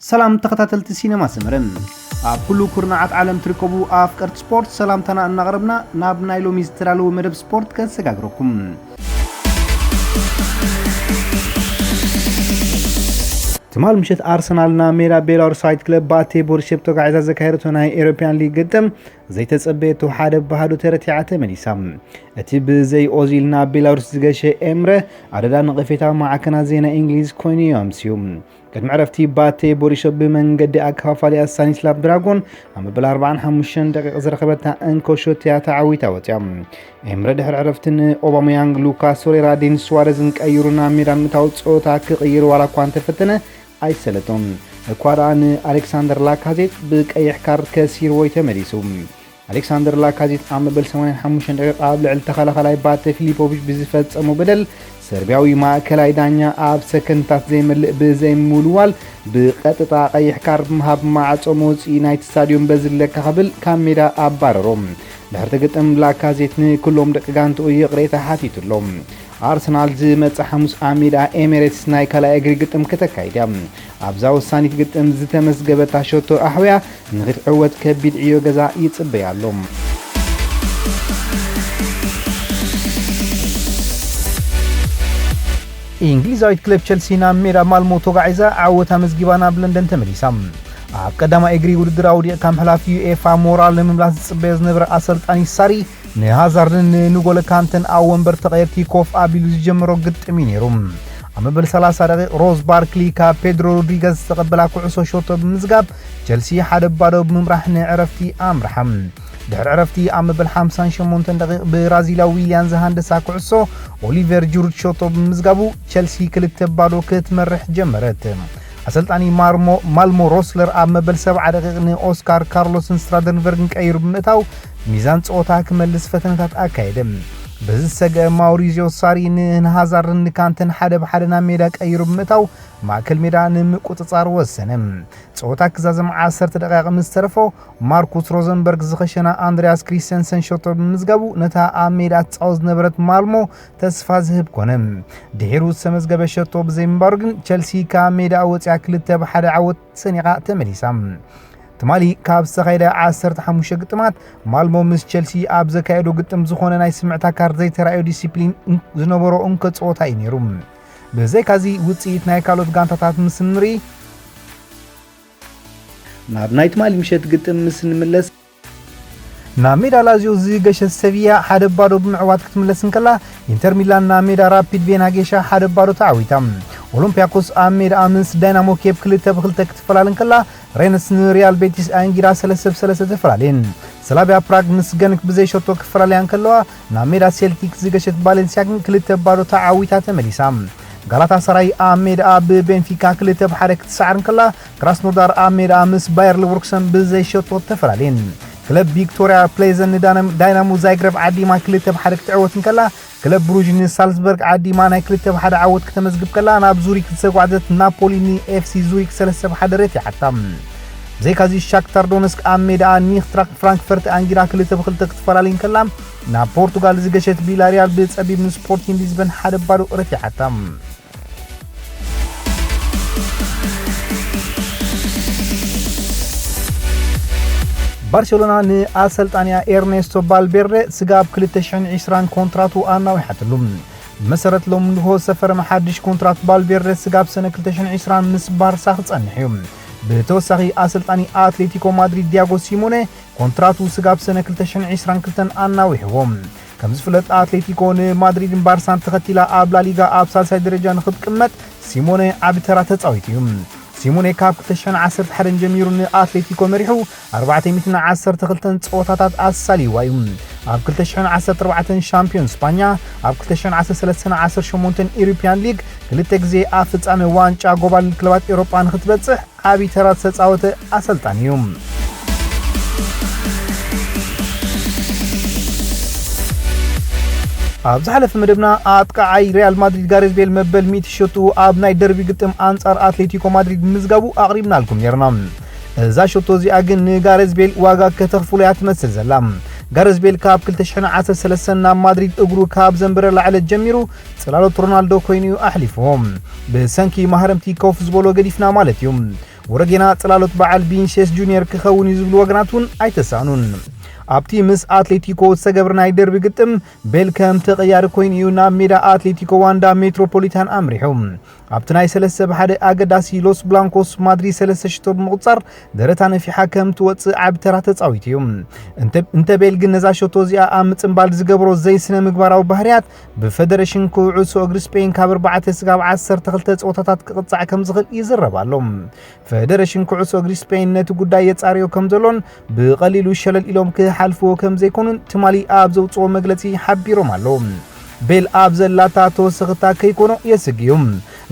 ሰላም ተኸታተልቲ ሲነማ ሰመረ፣ ኣብ ኩሉ ኩርናዓት ዓለም ትርከቡ ኣፍቀርቲ ስፖርት ሰላምታና እናቕረብና ናብ ናይ ሎሚ ዝተዳለወ መደብ ስፖርት ከሰጋግረኩም። ትማል ምሸት ኣርሰናል ናብ ሜዳ ቤላሩሳዊት ክለብ ባቴ ቦሪስ ሸፕ ተጓዒዛ ዘካየደቶ ናይ ኤሮፕያን ሊግ ግጥም ዘይተጸበየቶ ሓደ ብባህዶ ተረቲዓ ተመሊሳ። እቲ ብዘይ ኦዚል ናብ ቤላሩስ ዝገሸ ኤምረ ኣደዳ ነቐፌታ ማዕከናት ዜና እንግሊዝ ኮይኑ እዩ ኣምስዩ። ቅድሚ ዕረፍቲ ባቴ ቦሪሶ ብመንገዲ ኣከፋፋሊኣ ስታኒስላቭ ድራጎን ኣብ መበል ኣርባዓን ሓሙሽተን ደቂቕ ዝረኸበታ እንኮ ሾት እያ ተዓዊታ ወፅያ። ኤምረ ድሕሪ ዕረፍቲ ንኦባመያንግ፣ ሉካስ ቶሬራ፣ ዴኒስ ሱዋረዝን ቀይሩ ናብ ሜዳ ምእታው ፀወታ ክቕይር ዋላ እኳ እንተፈተነ ኣይሰለጦን። እኳ ደኣ ንኣሌክሳንደር ላካዜት ብቀይሕ ካርድ ከሲርዎ እዩ ተመሊሱ። ኣሌክሳንደር ላካዜት ኣብ መበል ሰማንያን ሓሙሽተን ደቂቕ ኣብ ልዕሊ ተኸላኻላይ ባተ ፊሊፖቪች ብዝፈጸሞ በደል፣ ሰርቢያዊ ማእከላይ ዳኛ ኣብ ሰከንድታት ዘይመልእ ብዘይምውልዋል ብቐጥታ ቀይሕ ካርድ ምሃብ ማዕጾ መውጽኢ ናይቲ ስታድዮም በዚ ለካ ክብል ካብ ሜዳ ኣባረሮ። ድሕሪ እቲ ግጥም ላካዜት ንኩሎም ደቂ ጋንትኡ ይቕሬታ ሓቲቱ ኣሎ። ኣርሰናል ዝመጽእ ሓሙስ ኣብ ሜዳ ኤሜሬትስ ናይ ካልኣይ እግሪ ግጥም ከተካይድ እያ። ኣብዛ ወሳኒት ግጥም ዝተመዝገበታ ሸቶ ኣሕውያ ንኽትዕወት ከቢድ ዕዮ ገዛ ይጽበያ ኣሎ። እንግሊዛዊት ክለብ ቸልሲ ናብ ሜዳ ማልሞ ተጓዒዛ ዓወት ኣመዝጊባ ናብ ለንደን ተመሊሳ። ኣብ ቀዳማይ እግሪ ውድድር ኣውዲቕካ ምሕላፍ ዩኤፋ ሞራል ንምምላስ ዝጽበዮ ዝነበረ ኣሰልጣኒ ሳሪ፣ ንሃዛርድን ንንጎሎ ካንተን ኣብ ወንበር ተቐየርቲ ኮፍ ኣቢሉ ዝጀመሮ ግጥም እዩ ነይሩ። ኣብ መበል ሰላሳ ደቂቕ ሮዝ ባርክሊ ካብ ፔድሮ ሮድሪገዝ ዝተቐበላ ኩዕሶ ሾቶ ብምዝጋብ ቸልሲ ሓደ ባዶ ብምምራሕ ንዕረፍቲ ኣምርሓ። ድሕሪ ዕረፍቲ ኣብ መበል ሓምሳን ሸሞንተን ደቂቕ ብራዚላዊ ዊልያን ዝሃንደሳ ኩዕሶ ኦሊቨር ጁሩድ ሾቶ ብምዝጋቡ ቸልሲ ክልተ ባዶ ክትመርሕ ጀመረት። ኣሰልጣኒ ማርሞ ማልሞ ሮስለር ኣብ መበል ሰብዓ ደቂቕ ንኦስካር ካርሎስን ስትራደንበርግን ቀይሩ ብምእታው ሚዛን ጸወታ ክመልስ ፈተነታት ኣካየደ። በዚ ዝሰግአ ማውሪዚዮ ሳሪ ንሃዛርድን ንካንተን ሓደ ብሓደ ናብ ሜዳ ቀይሩ ብምእታው ማእከል ሜዳ ንምቁጽጻር ወሰነ። ጸወታ ክዛዘም ዓሰርተ ደቂቕ ምስ ተረፎ ማርኩስ ሮዘንበርግ ዝኸሸና ኣንድሪያስ ክሪስተንሰን ሸቶ ብምዝጋቡ ነታ ኣብ ሜዳ ትጻወት ዝነበረት ማልሞ ተስፋ ዝህብ ኮነ። ድሒሩ ዝተመዝገበ ሸቶ ብዘይምንባሩ ግን ቸልሲ ካብ ሜዳ ወፂኣ ክልተ ብሓደ ዓወት ሰኒቓ ተመሊሳ። ትማሊ ካብ ዝተኻየደ ዓሰርተ ሓሙሽተ ግጥማት ማልሞ ምስ ቸልሲ ኣብ ዘካየዶ ግጥም ዝኾነ ናይ ስምዕታ ካርድ ዘይተራእዮ ዲሲፕሊን ዝነበሮ እንኮ ፀወታ እዩ ነይሩ። ብዘይካዚ ውፅኢት ናይ ካልኦት ጋንታታት ምስ ንርኢ ናብ ናይ ትማሊ ምሸት ግጥም ምስ ንምለስ ናብ ሜዳ ላዚዮ ዝገሸት ሰቪያ ሓደ ባዶ ብምዕዋት ክትምለስ እንከላ ኢንተር ሚላን ናብ ሜዳ ራፒድ ቬና ጌሻ ሓደ ባዶ ተዓዊታ። ኦሎምፒያኮስ ኣብ ሜዳ ምስ ዳይናሞ ኬፕ ክልተ ብክልተ ክትፈላለ እንከላ ሬንስ ንሪያል ቤቲስ ኣንጊራ ሰለስተ ብሰለስተ ተፈላለየን። ስላቪያ ፕራግ ምስ ገንክ ብዘይሸቶ ክፈላለያ እንከለዋ ናብ ሜዳ ሴልቲክ ዝገሸት ባሌንሲያ ግን ክልተ ባዶ ተዓዊታ ተመሊሳ። ጋላታ ሰራይ ኣብ ሜዳ ብቤንፊካ ክልተ ብሓደ ክትሰዓር እንከላ ክራስኖዳር ኣብ ሜዳ ምስ ባየር ሊቨርኩሰን ብዘይሸቶ ተፈላለየን። ክለብ ቪክቶሪያ ፕሌዘን ንዳይናሞ ዛይግረብ ዓዲማ ክልተ ብሓደ ክትዕወት እንከላ ክለብ ብሩዥ ንሳልስበርግ ዓዲማ ናይ ክልተ ብሓደ ዓወት ከተመዝግብ ከላ ናብ ዙሪክ ዝተጓዕዘት ናፖሊ ንኤፍሲ ዙሪክ ሰለስተ ብሓደ ረቲዓታ። ብዘይካዚ ሻክታር ዶነስክ ኣብ ሜዳ ኒክትራክ ፍራንክፈርት ኣንጊራ ክልተ ብክልተ ክትፈላለይ እንከላ ናብ ፖርቱጋል ዝገሸት ቪላሪያል ብጸቢብ ንስፖርቲን ሊዝበን ሓደ ባዶ ረቲዓታ። ባርሴሎና ንኣሰልጣንያ ኤርኔስቶ ባልቤርደ ስጋብ ክልተ ሽሕን ዕስራን ኮንትራቱ ኣናዊሓትሉ። ብመሰረት ሎም ንግሆ ዝተፈረመ ሓድሽ ኮንትራት ባልቤርደ ስጋብ ሰነ ክልተ ሽሕን ዕስራን ምስ ባርሳ ክጸንሕ እዩ። ብተወሳኺ ኣሰልጣኒ ኣትሌቲኮ ማድሪድ ዲያጎ ሲሞኔ ኮንትራቱ ስጋብ ሰነ ክልተ ሽሕን ዕስራን ክልተን ኣናዊሕዎ። ከም ዝፍለጥ ኣትሌቲኮ ንማድሪድን ባርሳን ተኸቲላ ኣብ ላሊጋ ኣብ ሳልሳይ ደረጃ ንክትቅመጥ ሲሞኔ ዓቢ ተራ ተጻዊቱ እዩ። ሲሞኔ ካብ ክልተ ሽሕን ዓሰርተ ሓደን ጀሚሩ ንኣትሌቲኮ መሪሑ ኣርባዕተ ሚእትን ዓሰርተ ክልተን ጸወታታት ኣሳልይዋ እዩ። ኣብ ክልተ ሽሕን ዓሰርተ ኣርባዕተን ሻምፒዮን ስፓኛ፣ ኣብ ክልተ ሽሕን ዓሰርተ ሰለስተን ዓሰርተ ሸሞንተን ኢሮፕያን ሊግ ክልተ ግዜ ኣብ ፍጻመ ዋንጫ ጎባልል ክለባት ኤውሮጳ ንክትበጽሕ ዓቢ ተራ ዝተጻወተ ኣሰልጣኒ እዩ። ኣብ ዝሓለፈ መደብና ኣጥቃዓይ ሪያል ማድሪድ ጋሬዝ ቤል መበል ሚእቲ ሸቱ ኣብ ናይ ደርቢ ግጥም ኣንጻር ኣትሌቲኮ ማድሪድ ምዝጋቡ ኣቕሪብናልኩም ነርና። እዛ ሸቶ እዚኣ ግን ንጋሬዝ ቤል ዋጋ ከተኽፍሎ እያ ትመስል ዘላ። ጋሬዝ ቤል ካብ ክልተ ሽሕን ዓሰርተ ሰለስተን ናብ ማድሪድ እግሩ ካብ ዘንበረላ ዕለት ጀሚሩ ጽላሎት ሮናልዶ ኮይኑ እዩ ኣሕሊፍዎ። ብሰንኪ ማህረምቲ ኮፍ ዝበሎ ገዲፍና ማለት እዩ። ወረጌና ጽላሎት በዓል ቪኒሽየስ ጁኒየር ክኸውን እዩ ዝብሉ ወገናት እውን ኣይተሳእኑን። ኣብቲ ምስ ኣትሌቲኮ ዝተገብረ ናይ ደርቢ ግጥም፣ ቤል ከም ተቐያሪ ኮይኑ እዩ ናብ ሜዳ ኣትሌቲኮ ዋንዳ ሜትሮፖሊታን ኣምሪሑ። ኣብቲ ናይ ሰለስተ ብ ሓደ ኣገዳሲ ሎስ ብላንኮስ ማድሪድ ሰለስተ ሽቶ ብምቑጻር ደረታ ነፊሓ ከም ትወጽእ ዓቢ ተራ ተጻዊቱ እዩ። እንተ-፣ እንተ ቤል ግን ነዛ ሸቶ እዚኣ ኣብ ምጽንባል ዝገብሮ ዘይስነ ምግባራዊ ባህርያት ብፈደረሽን ኩዕሶ እግሪ ስፔን ካብ ኣርባዕተ ስጋብ ዓሰርተ ክልተ ጸወታታት ክቕጻዕ ከም ዝኽእል ይዝረብ ኣሎ። ፈደረሽን ኩዕሶ እግሪ ስፔን ነቲ ጉዳይ የጻርዮ ከም ዘሎን ብቐሊሉ ሸለል ኢሎም ክሓልፍዎ ከም ዘይኮኑን ትማሊ ኣብ ዘውጽኦ መግለጺ ሓቢሮም ኣለዉ። ቤል ኣብ ዘላታ ተወሰኽታ ከይኮኖ የስግዩ።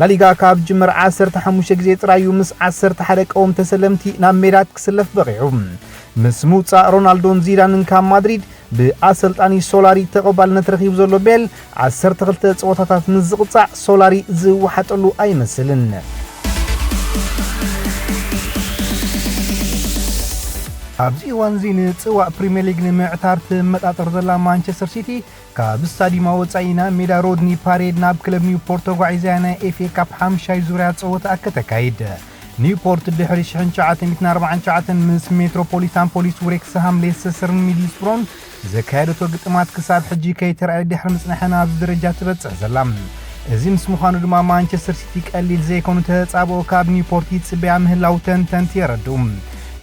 ላሊጋ ካብ ጅመር ዓሰርተ ሓሙሽተ ግዜ ጥራይ እዩ ምስ ዓሰርተ ሓደ ቀወም ተሰለምቲ ናብ ሜዳ ክስለፍ በቒዑ። ምስ ምውጻእ ሮናልዶን ዚዳንን ካብ ማድሪድ ብኣሰልጣኒ ሶላሪ ተቐባልነት ረኺቡ ዘሎ ቤል ዓሰርተ ክልተ ጸወታታት ምስ ዝቕጻዕ ሶላሪ ዝወሓጠሉ ኣይመስልን። ኣብዚ እዋን እዚ ንጽዋእ ፕሪምየር ሊግ ንምዕታር ትመጣጠር ዘላ ማንቸስተር ሲቲ ካብ ስታዲዩማ ወጻኢ ናብ ሜዳ ሮድኒ ፓሬድ ናብ ክለብ ኒውፖርት ተጓዒዛ ናይ ኤፍኤ ካፕ ሓምሻይ ዙርያ ጸወታ ከተካይድ። ኒውፖርት ድሕሪ ሽሕን ትሽዓተ ሚእትን ኣርባዓን ትሽዓተን ምስ ሜትሮፖሊታን ፖሊስ፣ ዌክስሃም፣ ሌስተርን ሚድልስብሮን ዘካየደቶ ግጥማት ክሳብ ሕጂ ከይተራእየ ድሕሪ ምጽናሐን ኣብዚ ደረጃ ትበጽሕ ዘላ። እዚ ምስ ምዃኑ ድማ ማንቸስተር ሲቲ ቀሊል ዘይኮኑ ተጻብኦ ካብ ኒውፖርት ይጽበያ ምህላው ተንተንቲ የረድኡ።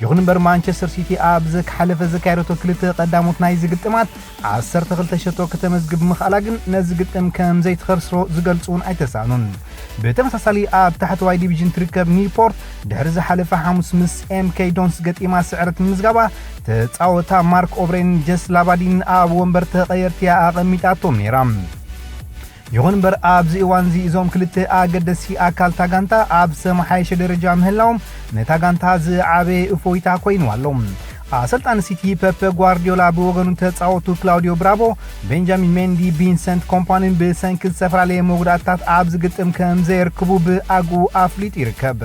ይኹን እምበር ማንቸስተር ሲቲ ኣብ ዝሓለፈ ዘካየደቶ ክልተ ቀዳሞት ናይዚ ግጥማት ዓሰርተ ክልተ ሸቶ ከተመዝግብ ምኽኣላ ግን ነዚ ግጥም ከም ዘይትኸስሮ ዝገልጹ እውን ኣይተሳእኑን። ብተመሳሳሊ ኣብ ታሕተዋይ ዲቪዥን ትርከብ ኒውፖርት ድሕሪ ዝሓለፈ ሓሙስ ምስ ኤምኬ ዶንስ ገጢማ ስዕረት ምምዝጋባ ተጻወታ ማርክ ኦብሬን ጀስ ላባዲን ኣብ ወንበር ተቐየርቲ እያ ኣቐሚጣቶም ነይራ። ይኹን እምበር ኣብዚ እዋን እዚ እዞም ክልተ ኣገደስቲ ኣካል እታ ጋንታ ኣብ ዝተመሓየሸ ደረጃ ምህላዎም ነታ ጋንታ ዝዓበየ እፎይታ ኮይንዋ ኣሎ። ኣሰልጣኒ ሲቲ ፐፐ ጓርዲዮላ ብወገኑ ተጻወቱ ክላውዲዮ ብራቮ፣ ቤንጃሚን ሜንዲ፣ ቪንሰንት ኮምፓኒን ብሰንኪ ዝተፈላለየ መጉዳእታት ኣብዚ ግጥም ከም ዘየርክቡ ብኣግኡ ኣፍሊጡ ይርከብ።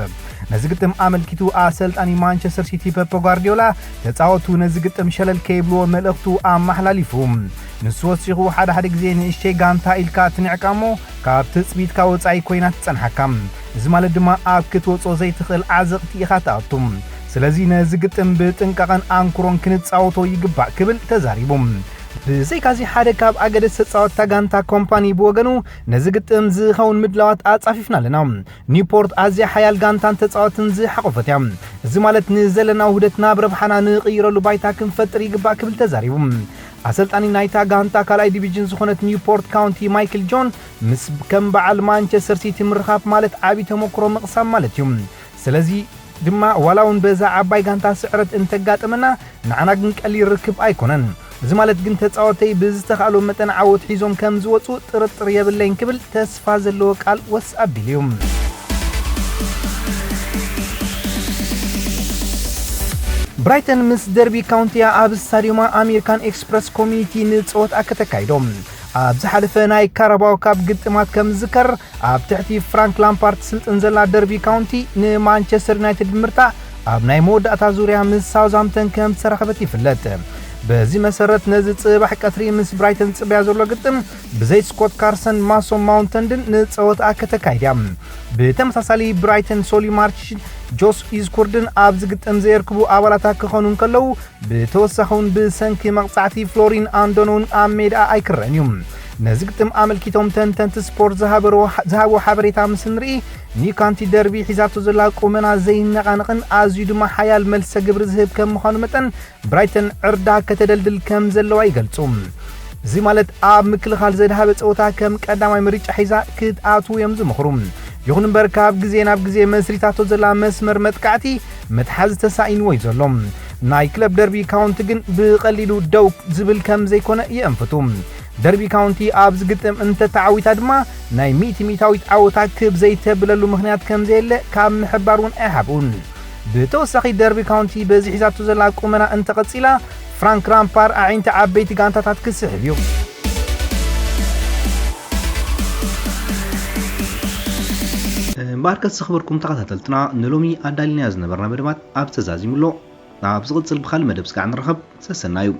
ነዚ ግጥም ኣመልኪቱ ኣሰልጣኒ ማንቸስተር ሲቲ ፐፐ ጓርዲዮላ ተጻወቱ ነዚ ግጥም ሸለል ከይብልዎ መልእኽቱ ኣመሓላሊፉ። ንሱ ወሲኹ ሓደ ሓደ ግዜ ንእሽተይ ጋንታ ኢልካ ትንዕቃ እሞ ካብ ትጽቢትካ ወጻኢ ኮይና ትጸንሓካ። እዚ ማለት ድማ ኣብ ክትወጾ ዘይትኽእል ዓዘቕቲ ኢኻ ትኣቱ። ስለዚ ነዚ ግጥም ብጥንቃቐን ኣንክሮን ክንጻወቶ ይግባእ ክብል ተዛሪቡ። ብዘይካዚ ሓደ ካብ ኣገደስ ተጻወትታ ጋንታ ኮምፓኒ ብወገኑ ነዚ ግጥም ዝኸውን ምድላዋት ኣጻፊፍና ኣለና። ኒውፖርት ኣዝያ ሓያል ጋንታን ተጻወትን ዝሓቆፈት እያ። እዚ ማለት ንዘለና ውህደት ናብ ረብሓና ንቕይረሉ ባይታ ክንፈጥር ይግባእ ክብል ተዛሪቡ። ኣሰልጣኒ ናይታ ጋንታ ካልኣይ ዲቪዥን ዝኾነት ኒውፖርት ካውንቲ ማይክል ጆን ምስ ከም በዓል ማንቸስተር ሲቲ ምርኻብ ማለት ዓቢ ተመክሮ ምቕሳም ማለት እዩ። ስለዚ ድማ ዋላ እውን በዛ ዓባይ ጋንታ ስዕረት እንተጋጠመና ንዓና ግን ቀሊል ርክብ ኣይኮነን። እዚ ማለት ግን ተጻወተይ ብዝተኻእሎ መጠን ዓወት ሒዞም ከም ዝወጹ ጥርጥር የብለይን ክብል ተስፋ ዘለዎ ቃል ወስ ኣቢሉ እዩ። ብራይተን ምስ ደርቢ ካውንቲያ ኣብ ስታዲዩማ ኣሜሪካን ኤክስፕረስ ኮሚኒቲ ንጸወታ ከተካይዶ ኣብ ዝሓለፈ ናይ ካራባው ካፕ ግጥማት ከም ዝዝከር ኣብ ትሕቲ ፍራንክ ላምፓርድ ትስልጥን ዘላ ደርቢ ካውንቲ ንማንቸስተር ዩናይትድ ብምርታዕ ኣብ ናይ መወዳእታ ዙርያ ምስ ሳውዝሃምፕተን ከም ዝተራኸበት ይፍለጥ። በዚ መሰረት ነዚ ጽባሕ ቀትሪ ምስ ብራይተን ዝጽበያ ዘሎ ግጥም ብዘይ ስኮት ካርሰን ማሶን ማውንተንድን ንጸወታ ከተካይድ እያ። ብተመሳሳሊ ብራይተን ሶሊ ማርች ጆስ ኢዝኩርድን ኣብዚ ግጥም ዘየርክቡ ኣባላታ ክኾኑ እንከለዉ ብተወሳኺ እውን ብሰንኪ መቕጻዕቲ ፍሎሪን ኣንዶን እውን ኣብ ሜዳ ኣይክረን እዩ። ነዚ ግጥም ኣመልኪቶም ተንተንቲ ስፖርት ዝሃበርዎ-፣ ዝሃብዎ ሓበሬታ ምስ ንርኢ ኒው ካውንቲ ደርቢ ሒዛቶ ዘላ ቁመና ዘይነቓነቕን ኣዝዩ ድማ ሓያል መልሰ ግብሪ ዝህብ ከም ምዃኑ መጠን ብራይተን ዕርዳ ከተደልድል ከም ዘለዋ ይገልጹ። እዚ ማለት ኣብ ምክልኻል ዘድሃበ ጸወታ ከም ቀዳማይ ምርጫ ሒዛ ክትኣትዉ እዮም ዝመኽሩ። ይኹን እምበር ካብ ግዜ ናብ ግዜ መስሪታቶ ዘላ መስመር መጥቃዕቲ መትሓዚ ተሳኢንዎ እዩ ዘሎ። ናይ ክለብ ደርቢ ካውንቲ ግን ብቐሊሉ ደው ዝብል ከም ዘይኮነ የእንፍቱ። ደርቢ ካውንቲ ኣብ ዝግጥም እንተተዓዊታ ድማ ናይ ሚእቲ ሚእታዊት ዓወታ ክብ ዘይተብለሉ ምኽንያት ከም ዘየለ ካብ ምሕባር እውን ኣይሓብኡን። ብተወሳኺ ደርቢ ካውንቲ በዚ ሒዛቶ ዘላ ቁመና እንተቐጺላ ፍራንክ ራምፓር ኣዒንቲ ዓበይቲ ጋንታታት ክስሕብ እዩ። እምበኣርከስ ዝኽበርኩም ተኸታተልትና ንሎሚ ኣዳሊናዮ ዝነበርና መደባት ኣብ ተዛዚሙ ኣሎ። ናብ ዝቕጽል ብኻልእ መደብ ስጋዕ ንራኸብ። ሰሰናዩ።